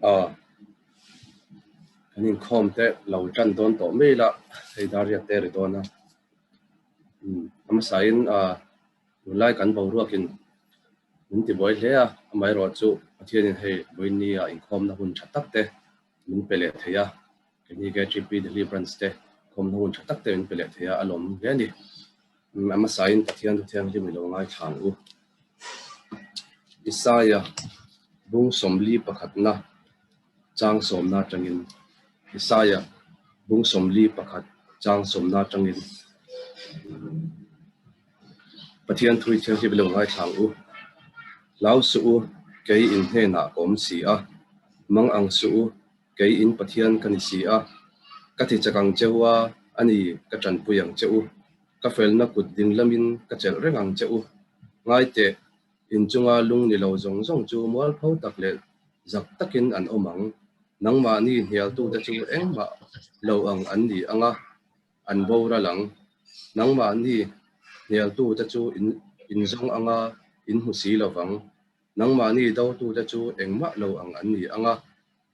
Aw, kan inkhawm te lo tan dawn tawh mai ila, hei dar riat te a ri dawn a. Umm a hmasain ah tunlai kan boruakin min ti buai hle a, amaherawhchu Pathianin hei vawiin ah inkhawmna hun tha tak te min pe leh thei a, keini KTP Delhi Branch te khawmna hun tha tak te min pe leh thei a, a lawm hle a ni. A hmasain Pathian thu thianghlim i lo ngaithla ang u. Isaia bung sawmli pakhatna chang sawmna atangin Isaia bung 41 chang sawmna atangin Pathian thu i thianghlim i lo ngaithla ang u. Hlau suh u, kei in hnenah ka awm si a, mang ang suh u, Kei in Pathian ka ni si a, ka ti chak ang che u a, a ni, ka tanpui ang che u. Ka felna kut ding lamin ka chelh reng ang che u. Ngai teh, in chunga lung ni lo zawng zawng chu mualpho tak leh zak takin an awm ang. Nangmahni hnialtute chu engmah lo ang an ni ang a, an boral ang. Nangmahni hnialtute chu in inzawng ang a, in hmu si lo vang. Nangmahni dotute chu engmah lo ang an ni ang a,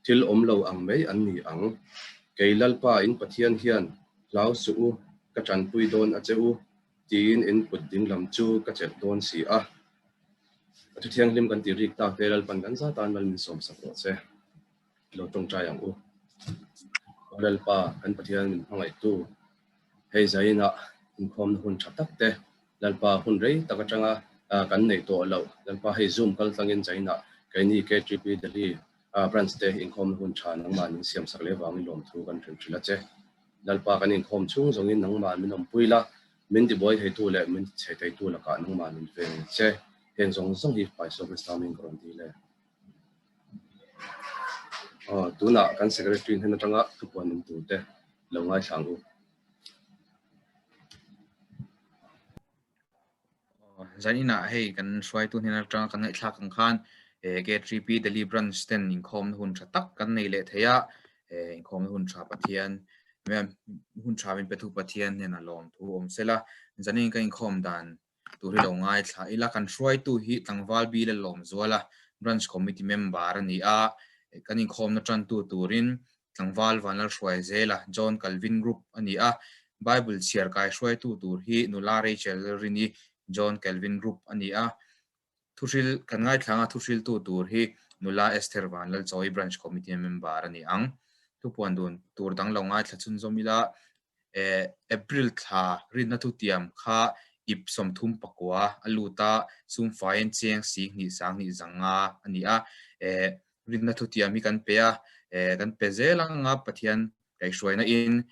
thil awm lo ang mai an ni ang. Kei Lalpa in Pathian hian hlau suh u, ka tanpui dawn a che u, tiin in kut ding lam chu ka chelh dawn si a. A thu thianghlim kan ti rik tak te Lalpan kan za tan mal min sawmsak rawh che. I lo tawngtai ang u. Aw Lalpa, kan Pathian min hmangaihtu, hei zainah inkhawmna hun tha tak te, Lalpa hun rei tak atanga kan neih tawh loh, Lalpa hei Zoom kal tlangin zainah keini KTP Delhi branch te inkhawmna hun tha nangmah min siamsak leh vangin lawmthu kan hrilh hrilh a che. Lalpa kan inkhawm chhung zawngin nangmah min awmpui la, min tibuai theitu leh min tichhe theitu lakah nangmah min veng che. Heng zawng zawng hi Paisua Krista hming ka rawn dil e. Aw, tunah kan secretary hnen atanga thupuan awm tur te lo ngaithla ang u. Zan inah hei kan hruaitu hnen atanga kan ngaihthlak ang khan K3P Delhi Branch ten inkhawmna hun tha tak kan nei leh thei a, inkhawmna hun tha Pathian hun tha min pe thu Pathian hnenah lawmthu awm sela, zanin kan inkhawm dan tur hi lo ngaithla ila, kan hruaitu hi tlangval bil a lawm zual a, Branch Committee member a ni a, kan inkhawmna tantu turin tlangval Vanlalhruai zela John Calvin Group a ni a, Bible chhiar kai hruaitu tur hi nula Rachel Rini John Calvin Group a ni a, thuhril kan ngaithla anga thuhriltu tur hi nula Esther Vanlalchawi Branch Committee member a ni ang. Thupuan dun tur dang lo ngaithla chhunzawm ila, April thla rinna thutiam kha ip 39 a lut a, sumfaiin cheng 20 sanghnih zanga a ni a. Rinna thutiam hi kan pe a, kan pe zel anga Pathian kaihhruaina in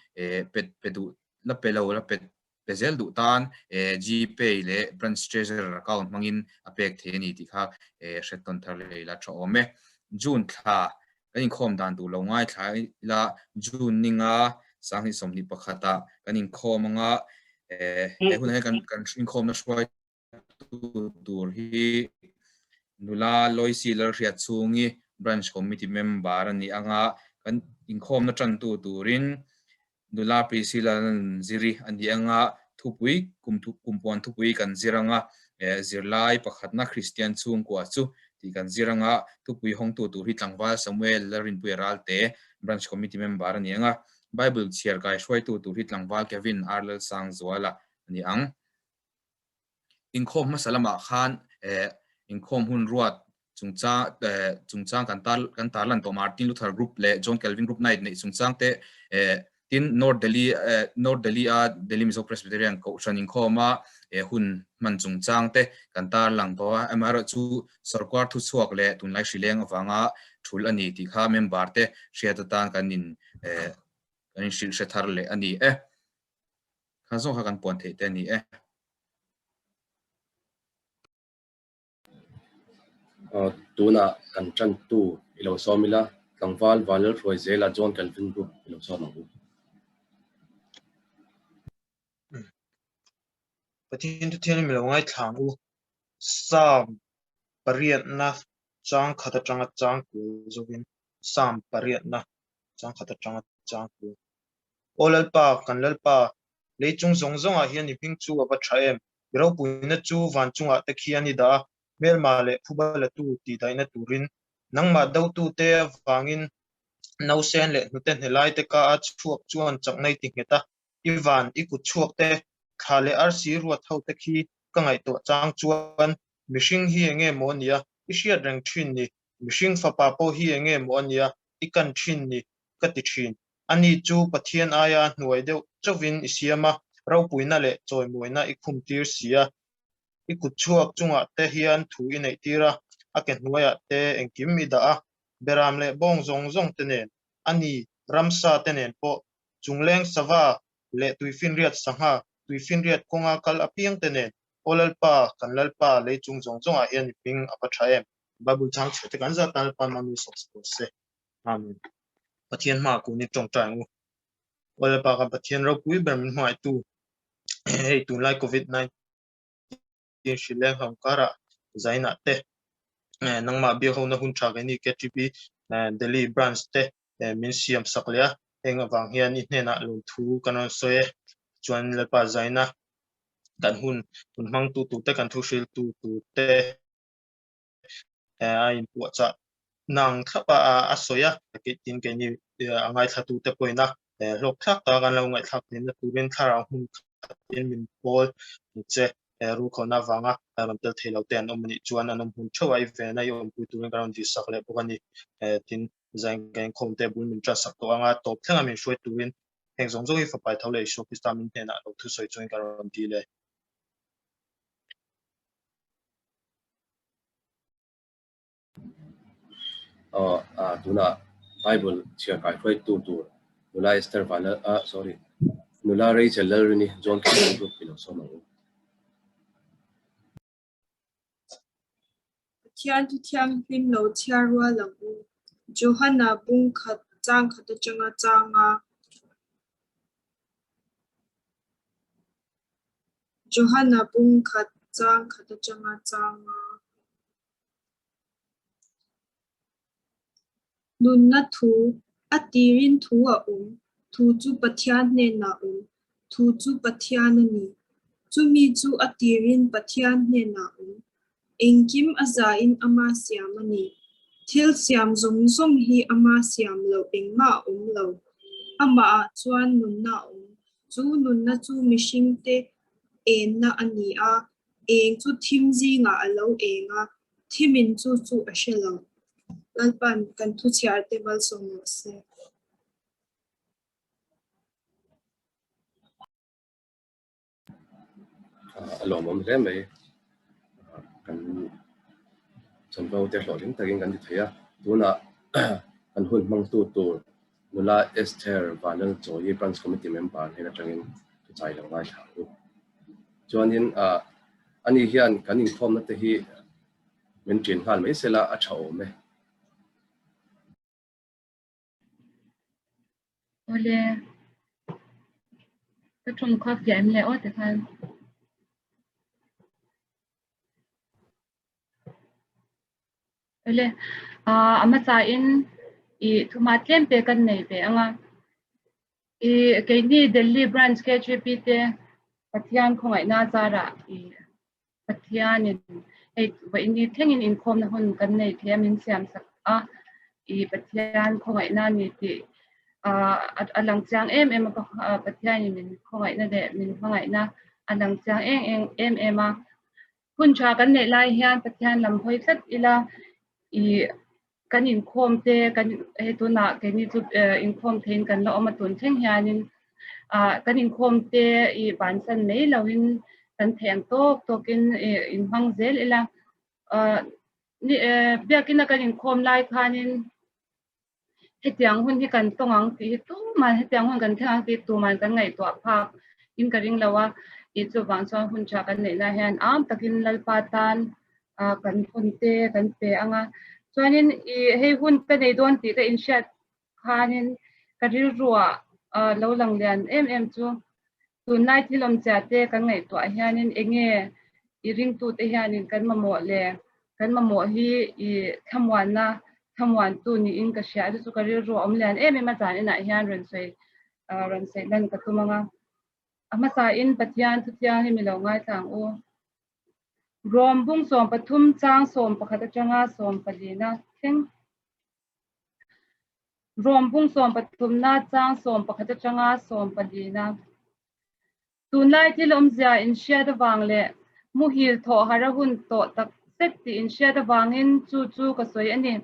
pe pe duh la pe lo la pe pe zel duh tan Gpay leh Branch Treasurer account hmangin a pek thei a ni tih kha hre tawn thar leh ila tha awm e. June thla kan inkhawm dan tur lo ngaithla ila June ninga 2021 ah kan inkhawm anga he hunah hian kan inkhawmna hruai tu tur hi nula Loisi Lalhriat chhungi Branch Committee member a ni anga kan inkhawmna tantu turin nula Priscilla Ziri a ni anga thupui kumpuan thupui kan zir anga zirlai pakhatna Kristian chhungkua chu tih kan zir anga thupui hawngtu tur hi tlangval Samuel Lalrinpuia Ralte Branch Committee member a ni anga Bible chhiar kai hruaitu tur hi tlangval Kevin R Lalsangzuala a ni ang. Inkhawm hmasa lamah khan eh inkhawm hun ruat chungchang eh chungchang kan tar kan tarlan tawh Martin Luther Group leh John Calvin Group Night neih chungchang te eh tin North Delhi eh North Delhi a Delhi Mizo Presbyterian Kohhran inkhawm a eh hun hman chungchang te kan tarlang tawh a amaherawhchu sorkar thuchhuak leh tunlai hrileng avanga thul a ni tih kha member te hriat atan kan in eh kan inhrilh hre thar leh a ni e. Kha zawk kha kan puan theih te a ni e. Tunah kan tantu i lo sawm ila, tlangval Vanlalhruai zela John Calvin Group i lo sawm ang u. Pathian thu thianghlim i lo ngaithla ang u. Psalm pariatna chang khat atanga chang kual zawkin Psalm pariatna chang khat atanga chang kual. Aw Lalpa, kan Lalpa, lei chung zawng zawngah hian i hming chu a va tha em? I ropuina chu van chungah te khian i dah a, hmelma leh phuba latu tihdaihna turin. Nangmah dotute avangin nausen leh hnute hnelaite ka a chhuak chuan chakna i ti nghet a, i van, i kut chhuak te, thla leh arsi ruat ho te khi ka ngaihtuah chang chuan mihring hi enge maw a nia, i hriat reng thin ni, mihring fapa pawh hi enge maw a nia, i kan thin ni, ka ti thin. Ani chu Pathian aia hnuai deuh chauhin i siam a, ropuina leh chawimawina i khum tir si a, i kut chhuak chungah te hian thu i neih tir a, a ke hnuaiah te engkim i dah a, beram leh bawng zawng zawng te nen, a ni, ramsa te nen pawh, chungleng sava leh tuifinriat sangha, tuifinriat kawnga kal apiang te nen, Aw Lalpa, kan Lalpa, lei chung zawng zawngah hian i hming a va tha em? Bible chang chhiah te kan zat tan Lalpa hmangin sawm sak se. Amen. Pathian hmaah kun i tawngtai ang u. Aw Lalpa kan Pathian ropui ber min hmangaihtu hei tunlai Covid-19 hrilh leng hlawm karah zainah te nangmah biak hona hun tha keini KTP Delhi branch te min siam sak leh a, heng avang hian i hnenah lawmthu kan rawn sawi e. Chuan Lalpa zaina kan hun hun hmangtu turte kan thu hriltu turte a inpuahchah nang thlap a a sawi a, tin keini a ngaithlatute pawhin a hlawk thlak ta kan lo ngaihthlak theihna turin thlarau hmun khatin min pawl che rukhawhna avanga rawn tel thei lo te an awm a nih chuan an awm hun theuh a, i vena i awmpui turin kan rawn dihsak leh bawk a ni. Tin, zain kan inkhawm te bul min ṭansak tawh anga tawp thlenga min hruai turin heng zawng zawng hi Fapai tho leh Isua Krista min hnenah lo thusawi chungin kan rawn dil e. Aw ah tunah Bible chhiar kai hruaitu tur nula Esther Vanlal ah sorry nula Rachel Lalrini John Christian Group i lo sawm ang u. Pathian thu thianghlim lo chhiar rual ang u. Johana bung khat chang khat atanga changa Johana bung khat chang khat atanga changa Nunna thu, a tirin thu a awm, thu chu Pathian hnenah awm, thu chu Pathian a ni. Chumi chu a tirin Pathian hnenah awm. Engkim a zain ama siam a ni. Thil siam zawng zawng hi ama siam loh engmah a awm lo. Amahah chuan nunna a awm. Chu nunna chu mihringte enna a ni a, eng chu thim zingah a lo eng a, Thimin chu chu a hre lo. Lalpan kan thuchhiar te malsawm rawh se. A lawmawm hle mai. Kan chanvo te hlawhtling takin kan ti thei a. Tunah kan hun hmangtu tur nula Esther Vanlalchawi Branch Committee member hnen atangin thuchai lo ngaithla ang u. Chuanin ani hian kan inkhawmna te hi min ṭin nghal mai sela a ṭha awm e. Awle, ka ṭawng kha fiah em le aw tikhan. Awle, a hmasa in i thuma tlem te kan nei ve anga. I keini Delhi branch KGP te Pathian khawngaihna zarah i Pathianin hei vawiin thlengin inkhawmna hun kan nei thei a min siam sak a, i Pathian khawngaihna ni tih a lang chiang em em a, Pathianin min khawngaihna leh min hmangaihna a lang chiang em em em a. Hun tha kan neih lai hian Pathian lam hawi tlat ila i kan inkhawm te kan hei tunah keini chu inkhawm theiin kan la awm a tun thleng hianin ah kan inkhawm te i bansan mai loin kan theih ang tawk tawkin i inhmang zel ila ah ni biakina kan inkhawm lai khanin hetiang hun hi kan tawng ang tih hi tuman hetiang hun kan thleng ang tih tuman kan ngaihtuah phak in ka ring lo a i chuvang chuan hun tha kan neih lai hian am takin Lalpa tan ah kan hun te kan pe anga chuanin i hei hun ka nei dawn tih ka inhriat khanin ka rilruah ah lo lang lian em em chu tunlai thil awmchia te kan ngaihtuah hianin enge i ringtute hianin kan mamawh le kan mamawh hi i thlamuanna thlamuantu niin ka hria chu chu ka rilru a awm lian em em a zan inah hian rawn sawi ah rawn sawi lan ka tum anga a hmasa in Pathian thu thianghlim i lo ngaithla ang u. Rom bung 13 chang 11 atanga 14 na thleng. Rom bung sawmpathumna chang sawmpakhat atanga sawmpalina. Tunlai thil awmzia inhriat avang leh muhil thawh har a hun tawh tak zet tih inhriat avangin chu chu ka sawi a ni.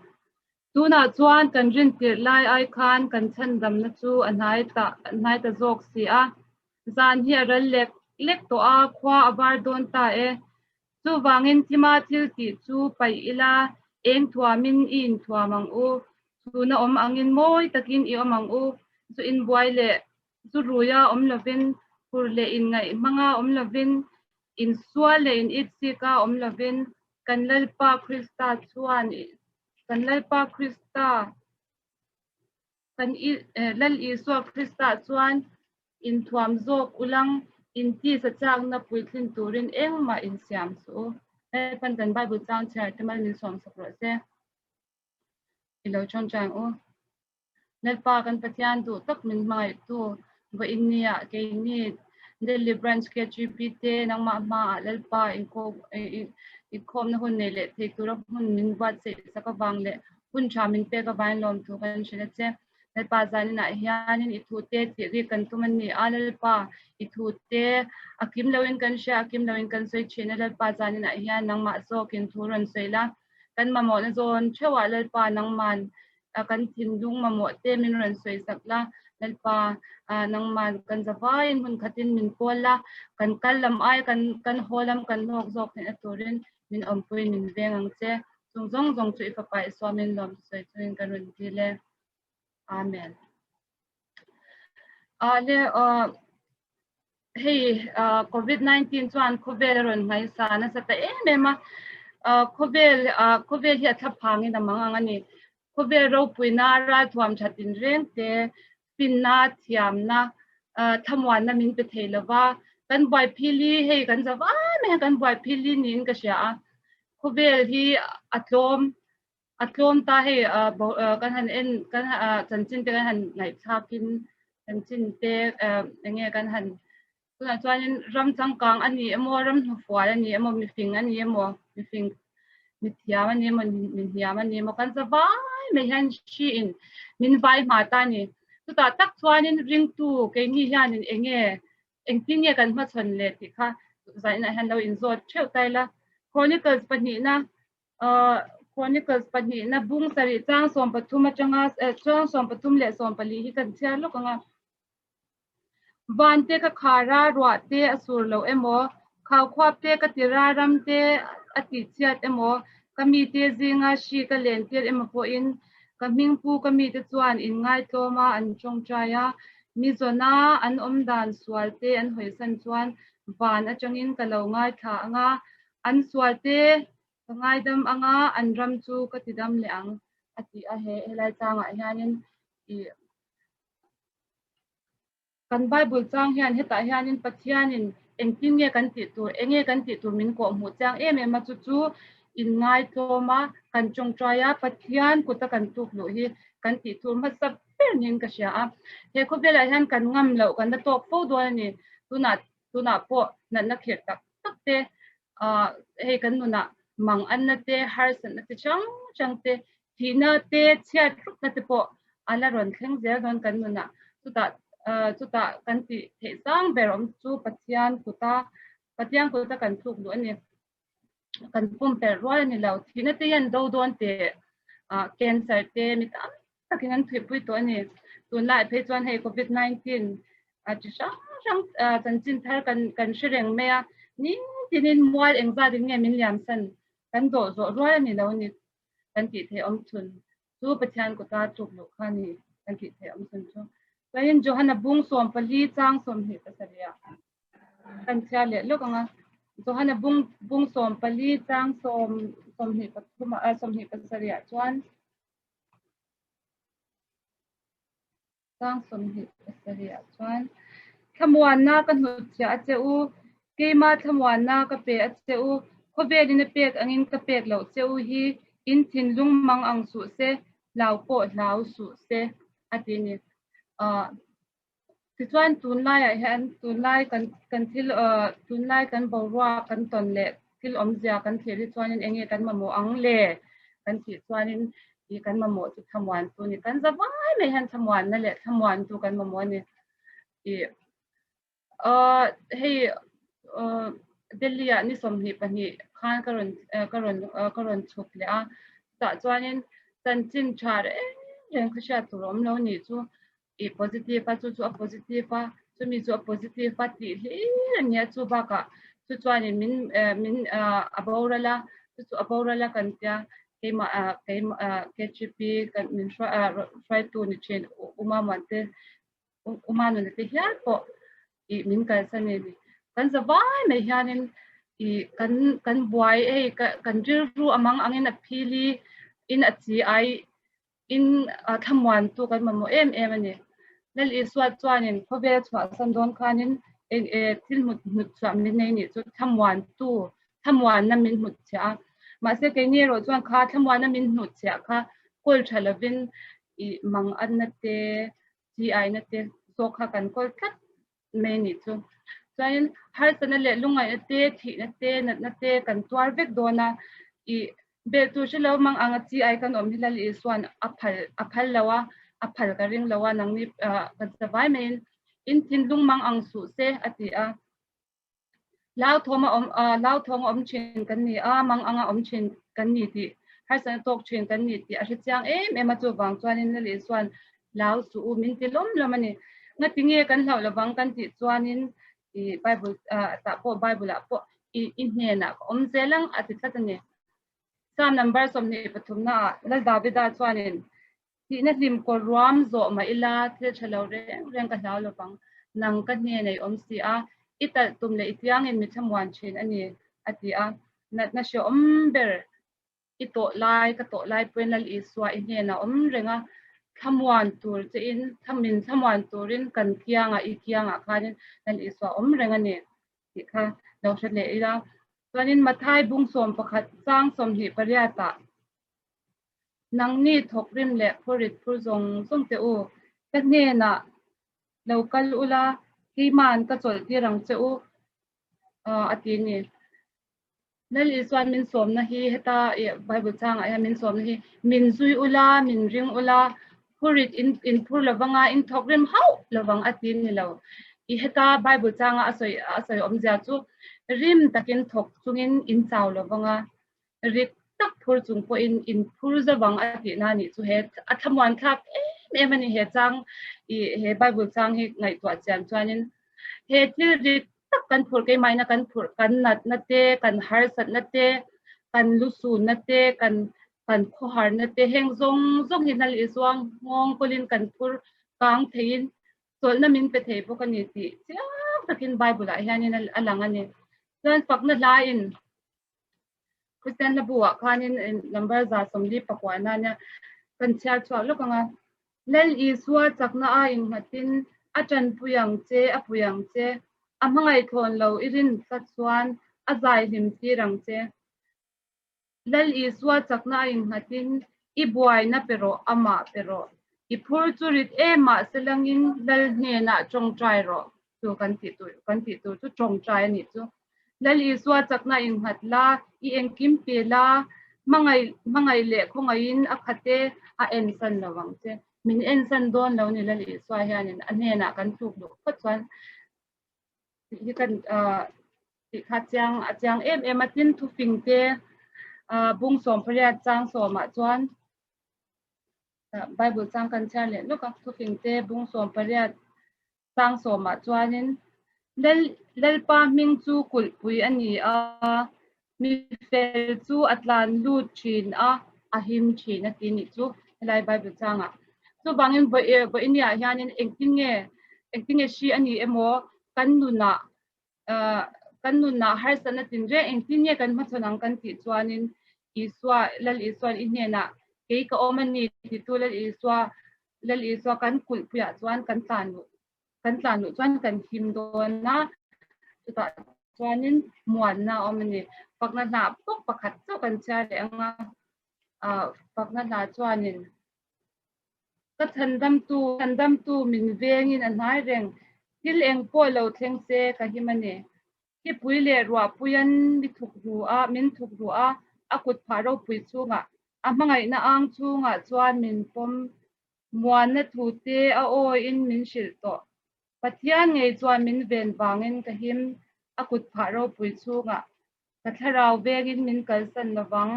Tunah chuan kan rintirh lai ai khan kan chhandamna chu a hnai ta a hnai ta zawk si a. Zan hi a ral lek lek tawh a, khua a var dawn ta e. Chuvangin thima thil tih chu paih ila, eng thuamin i inthuam ang u, chhuna awm angin mawi takin i awm ang u, zu inbuai leh zu ruia awm lovin, hur leh inngaih hmanga awm lovin, insual leh initsika awm lovin, kan Lalpa Krista chuan kan Lalpa Krista kan Lal Isua Krista chuan inthuam zawk ulang intisa chakna puitlin turin engmah insiam suh u. Lalpan kan Bible chang chhiar te mal min sawmsak rawh se. I lo chawngchai ang u. Lalpa kan Pathian duh tak min hmangaihtu vawiin nia keini Delhi Branch KGP te nangmah hmaah Lalpa inkhawmna hun nei leh thei tura hmun min buatsaih sak avang leh hun tha min pek avangin lawmthu kan hrilh a che. Lalpa zaninah hianin i thute tih rik kan tum a ni a, Lalpa i thute a kim loin kan hria, a kim loin kan sawi thin a, Lalpa zaninah hian nangmah zawkin thu rawn sawi la, kan mamawhna zawn theuhah Lalpa nangman kan thinlung mamawh te min rawn sawi sak la, Lalpa nangman kan zavaiin hmun khatin min pawl la, kan kal lam ai kan kan haw lam kan hlawk zawk theihna turin min awmpui min veng ang che. Chung zawng zawng chu i fapa Isua min lawm sawi chungin ka rawn dil e. Amen. Le hei COVID-19 chuan khawvel a rawn hmaisa nasa ta em em a, khawvel khawvel hi a thlaphangin a mang ang a ni. Khawvel ropuina ralthuam that inreng te, finna, thiamna, thlamuanna min pe thei lova, kan buaiphili hei kan za vai mai a, kan buaiphili niin ka hria a. Khawvel hi a tlawm A tlawm ta hei kan han en kan chanchin te kan han ngaihthlakin chanchin te eng nge kan han tunah chuanin ram changkang a ni emaw ram hnufual a ni emaw mifing a ni emaw mifing mithiam a ni emaw mihniam a ni emaw kan za vai mai hian hriin min vai hma ta a ni. Chutah tak chuanin ringtu keini hianin eng nge engtin nge kan hmachhawn le tih kha zaninah hian lo inzawt theuh ta ila. Chronicles pahnihna Chronicles pahnihna bung sarih chang 13 atanga chang 13 leh 14 hi kan chhiar lawk ang a. Van te ka khar a, ruah te a sur loh emaw, khau khuap te ka ti ra, ram te a tih chhiat emaw, ka mite zinga hri ka len tir emaw pawhin ka hmingpu ka mite chuan inngaitlawm a an tawngtai a, mi zawna an awmdan sual te an hawisan chuan van atangin ka lo ngaithla ang a, an sual te ka ngaidam anga an ram chu ka ti dam leh ang a ti a he helai changah hianin i kan Bible chang hian hetah hianin Pathianin engtin nge kan tih tur enge kan tih tur min kawh hmuh chiang em em a chu chu inngaitlawm a kan tawngtai a Pathian kuta kan tluk luh hi kan tih tur hmasa ber niin ka hria a he khawvelah hian kan ngam loh kan la tawk fo dawn a ni tunah tunah pawh natna khirh tak tak te hei kan nunah mang anna te harsatna te hrang hrang te thihna te chhiat rukna te pawh a la rawn thleng zel dawn kan nunah chutah chutah kan tih theih sang ber awm chu Pathian kuta Pathian kuta kan tluk luh a ni kan pumpelh rual a ni lo thihna te hian do dawn te cancer te mi tam takin an thuipui tawh a ni. Tunlai phei chuan hei COVID-19 chi hrang hrang chanchin thar kan kan hre reng mai a, nitinin mual engzat in nge min liam san kan dawh zawh rual a ni lo ni kan tih theih awm chhun chu Pathian kuta tluk loh kha a ni kan tih theih awm chhun chu. Chuanin Johana bung 14 chang 27 ah kan chhiar leh lawk ang a. Johana bung bung 14 chang 23 ah 27 ah chuan Chang 27 ah chuan thlamuanna ka hnutchhiah a che u, keima thlamuanna ka pe a che u, khawvelin a pek angin ka pek loh che u hi in thinlung mang ang suh se, hlau pawh hlau suh se a ti a ni. Tichuan tunlaiah hian tunlai kan kan thil tunlai kan boruak kan tawn leh thil awmzia kan thlir hi chuanin eng nge kan mamawh ang le kan tih chuanin I kan mamawh chu thlamuan tu ni. Kan za vai mai hian thlamuanna leh thlamuan tu kan mamawh a ni. I hei Delhi ah ni 22 khan ka rawn ka rawn ka rawn chhuk leh a. Chutah chuanin chanchin tha reng reng kha hriat tur a awm lo nih chu. I positive a, chu chu a positive a, chumi chu a positive a tih hlir a nia. Chu bakah chu chuanin min min a boral a, chu chu a boral a kan tia keimah keimah KGP kan min hruaitu ni thin Uma Muante Uma nuna te hial pawh i min kalsan a ni. Kan za vai mai hianin i kan kan buai hei kan rilru a mang angin a phili in a chi ai in thlamuantu kan mamawh em em a ni. Lal Isua chuanin khawvel chhuahsan dawn khanin eng e thil hmut hmut chhuah min nei nih chu thlamuantu thlamuanna min hmut chhiah a. Mahse keini erawh chuan kha thlamuanna min hmuh chhiah kha kawl tha lovin i manganna te chi aina te zawk kha kan kawl tlat mai a nih chu. Chuanin harsatna leh lungngaihna te, thihna te, natna te kan tuar vek dawn a, i belh tur hre lo mang anga chi ai kan awm hi Lal Isua'n a phal a phal lo a, a phal ka ring lo a, nangni kan savai maiin in thinlung mang ang suh se a ti a. Hlauthawm a awm hlauthawng a awm thin kan ni a, mang anga awm thin kan ni tih harsatna tawk thin kan ni tih a hre chiang em em a, chuvang chuanin Lal Isua'n hlau suh u min ti lawm lawm a ni. Ngatinge kan hlauh lovang kan tih chuanin i Bible tah pawh Bible ah pawh i i hnenah ka awm zel ang a ti tlat a ni. Psalm number 23 na ah Lal Davida chuanin Thihna hlim kawr ruam zawh mah ila thil tha lo reng reng ka hlau lovang, nang ka hnen a i awm si a, i talh tum leh i tiangin mi thlamuan thin a ni, a ti a. Natna hrehawm ber i tawh lai, ka tawh lai pawhin Lal Isua i hnenah awm reng a, thlamuan tur chein, min thlamuan turin kan kiangah, i kiangah khanin Lal Isua awm reng a ni tih kha lo hre leh ila. Chuanin Mathai bung 11 chang 28 ah Nangni thawkrim leh phurit phur zawng zawng teh u, ka hnenah lo kal ula, keima'n ka chawlh tir ang che u, a ti a ni. Lal Isua'n min sawmna hi heta Bible changah hian min sawmna hi min zui ula, min ring ula, phurit in in phur lovanga in thawkrim hauh lovang a ti ni lo. I heta Bible changa a sawi a sawi awmzia chu rim takin thawk chungin in chau lovanga rik tak phur chung pawhin in phur zavang a tihna a nih chu he a thlamuan thlak em em a ni he chang i he Bible chang hi ngaihtuah chian chuanin he thil rik tak kan phur keimahina kan phur kan natna te kan harsatna te kan lusunna te kan kan khawharna te heng zawng zawng hi nal i zuang nghawng kawlin kan phur kang theiin chawlhna min pe thei bawk a ni tih chiang takin Bible ah hianin a lang a ni. Chuan fakna hla in Kristian hla bu ah khanin number 149 na nia kan chhiar chhuak lawk ang a. Lal Isua chakna a innghatin a tanpui ang che, a pui ang che, a hmangaih thlawn lo i rin tlat chuan a zai hlim tir ang che. Lal Isua chakna a innghatin i buaina pe rawh, amah pe rawh. I phur chu rit em mahse langin Lal hnenah tawngtai rawh. Chu kan tih tur kan tih tur chu tawngtai a nih chu. Lal Isua chakna innghat la, i engkim pe la, hmangaih hmangaih leh khawngaihin a khat e, a ensan lo ang che. Min ensan dawn lo ni Lal Isua hianin a hnenah kan tluk duh phawt chuan tih hi kan tih kha chiang a chiang em em a. Tin, thufing te bung 18 chang sawmah chuan Bible chang kan chhiar leh lawk a, thufing te bung 18 Chang sawmah chuanin Lal Lalpa hming chu kulhpui a ni a, mi fel chu a tlan lut thin a, a him thin a ti nih chu helai Bible changah. Chuvangin vawiiniah hianin engtin nge engtin nge hri a ni emaw kan nunah kan nunah harsatna tinreng engtin nge kan hmachhawn ang kan tih chuanin Isua Lal Isua'n i hnenah kei ka awm a ni titu Lal Isua Lal Isua kan kulhpuiah chuan kan tlan luh kan tlan luh chuan kan him dawn a, chutah chuanin muanna a awm a ni. Fakna hla bawk pakhat chauh kan chhiar leh ang a, ah fakna hla chuanin ka chhandamtu chhandamtu min vengin a hnai reng, thil eng pawh lo thleng se ka him a ni. Thipui leh ruahpuian mi thuk ru a, min thuk ru a, a kut phah ropui chungah. A hmangaihna ang chhungah chuan min pawm muanna thu te a awiin min hrilh tawh. Pathian ngei chuan min ven vangin ka him, a kut phah ropui chhungah ka thlarau vengin min kalsan lovang.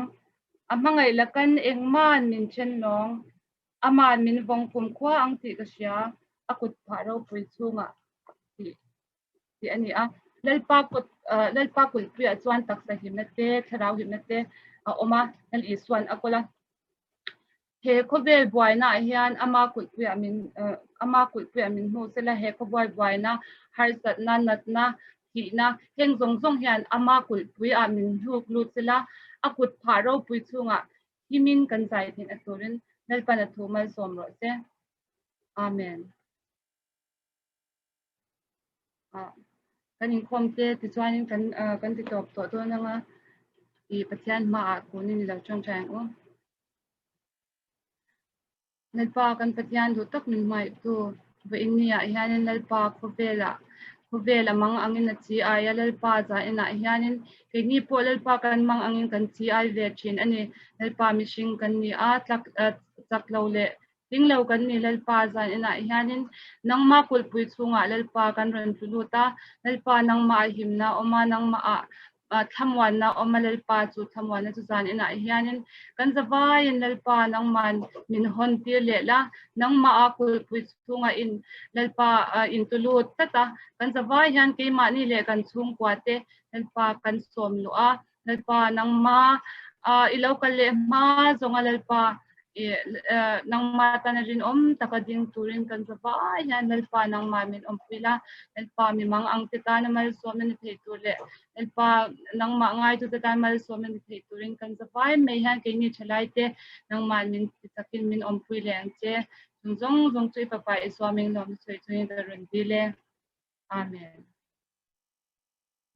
A hmangaih lakan engma'n min then lawng, ama'n min vawng kumkhua ang tih ka hria, a kut phah ropui chhungah tih tih a ni a. Lalpa kut Lalpa kulhpuiah chuan taksa himna te, thlarau himna te a awm a, Lal Isua'n a kawl a. He khawvel buainaah hian ama kulhpuiah min ama kulhpuiah min hmu sela he khawbuai buaina, harsatna, natna, thihna heng zawng zawng hian ama kulhpuiah min hluk lut sela a kut phah ropui chhungah himin kan zai theih na turin Lalpan a thu malsawm rawh se. Amen. Kan inkhawm te tichuanin kan kan ti tawp tawh dawn anga i Pathian hmaah kunin i lo tawngtai ang u. Lalpa kan Pathian duh tak min hmangaihtu vawiin ni ah hianin Lalpa khawvelah khawvel a mang angin a chi ai a Lalpa zainah hianin keini pawh Lalpa kan mang angin kan chi ai ve thin a ni. Lalpa mihring kan ni a tlak chak lo leh Ding lo kan ni Lalpa zan inah hianin nangmah kulhpui chhungah Lalpa kan rawn tlu lut a, Lalpa nangmah a himna a awm a, nangmah ah thlamuanna a awm a, Lalpa chu thlamuanna chu zan inah hianin kan zavaiin Lalpa nangman min hawn tir leh la, nangmah a kulhpui chhungah in Lalpa in tlu lut tlat a, kan zavai hian keimahni leh kan chhungkua te Lalpa kan sawm luh a, Lalpa nangma i lo kal leh hma zawnga Lalpa nangma tana rinawm taka ding turin kan za vai hian Lalpa nangma min awmpui la, Lalpa mi mang ang te tana malsawmna ni thei tur leh Lalpa nangmah ngaitu te tan malsawmna ni thei turin kan za vai mai hian keini thalai te nangmah min ti takin min awmpui leh ang che. Chung zawng zawng chu i fapa Isua ming lawm sawi chungin ka rawn dil e. Amen.